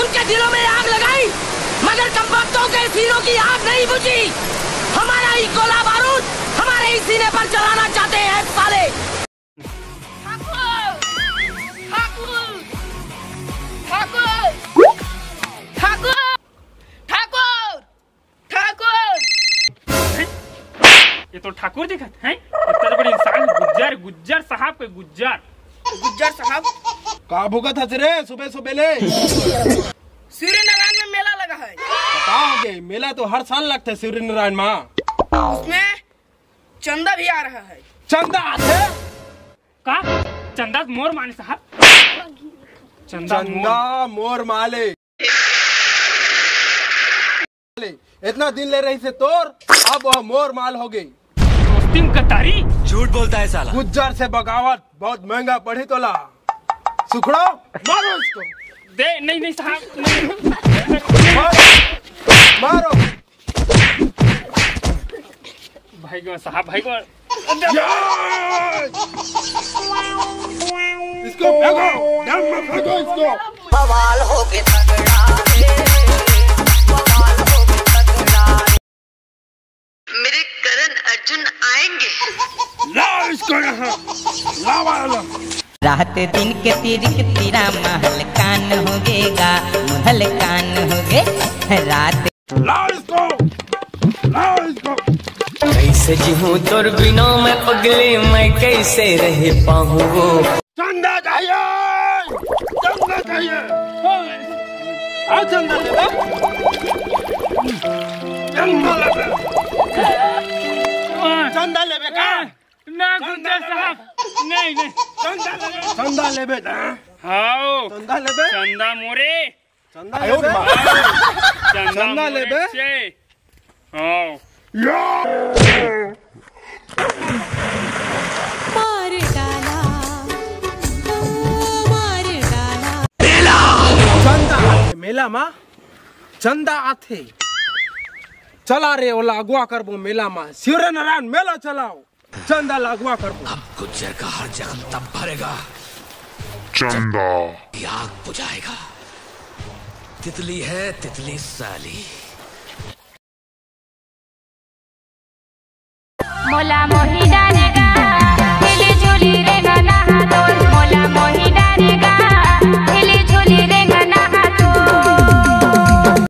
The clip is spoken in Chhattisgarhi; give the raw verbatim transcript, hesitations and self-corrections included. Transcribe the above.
के दिलों में आग लगाई, मगर कमबख्तों के सीनों की आग नहीं बुझी। हमारा ही गोला बारूद हमारे ही सीने पर जलाना चाहते हैं साले। ठाकुर, ठाकुर, ठाकुर, ठाकुर, ठाकुर, ठाकुर। ये तो ठाकुर दिखत हैं। इतना बड़ा इंसान, गुज्जर, गुज्जर साहब के गुज्जर। गुज्जर साहब। का भुगत हस रे सुबह सुबह ले? सूर्य नारायण में मेला लगा है। तो का हो गए, मेला तो हर साल लगता है सूर्य नारायण माँ। उसमें चंदा भी आ रहा है। चंदा आथे? का? चंदा मोर माले साहब। चंदा मोर। चंदा मोर माले। इतना दिन ले रही से तोर, अब वह मोर माल हो गई। दोस्ती में गद्दारी। झूठ बोलता है साला। गुज्जर से बगावत बहुत महंगा पड़ी तोला। सुखड़ो, मारो इसको। दे, नहीं, नहीं साहब, नहीं। मारो, मारो। भाई को साहब, भाई को। इसको फेंको, डैम में फेंको इसको। बवाल हो गए तगड़ा रे, बवाल हो गए तगड़ा। मेरे करण अर्जुन आएंगे। लाओ इसको यहाँ, लावा ला। रात दिन के तिरिक तिरा महल कान हो गेगा, महल कान हो गे रात। लाओ इसको, लाओ इसको। कैसे जीऊं तोर बिना मैं पगली, मैं कैसे रह पाऊँ वो। चंदा चाहिए, चंदा चाहिए। आ चंदा लेबे, चंदा लेबे, चंदा लेबे का? ना गुज्जर साहब, नहीं, नहीं। चंदा लेबे, चंदा लेबे ना। हाओ। चंदा लेबे? चंदा मोरे। चंदा आयो लेबे? रे माँ। चंदा चंदा मोरे लेबे? से। हाओ। मार डाला, मार डाला। चंदा आथे मेला मा, चंदा आथे। चला रे, ओला अगुवा करबो मेला मा। सूर्य नारायण मेला चलाओ, चंदा ला अगुवा करबो। अब गुज्जर का हर जख्म तब भरेगा, चंदा। ये आग बुझाएगा। तितली है, तितली साली। मोला मोही डारेगा, मिली जुली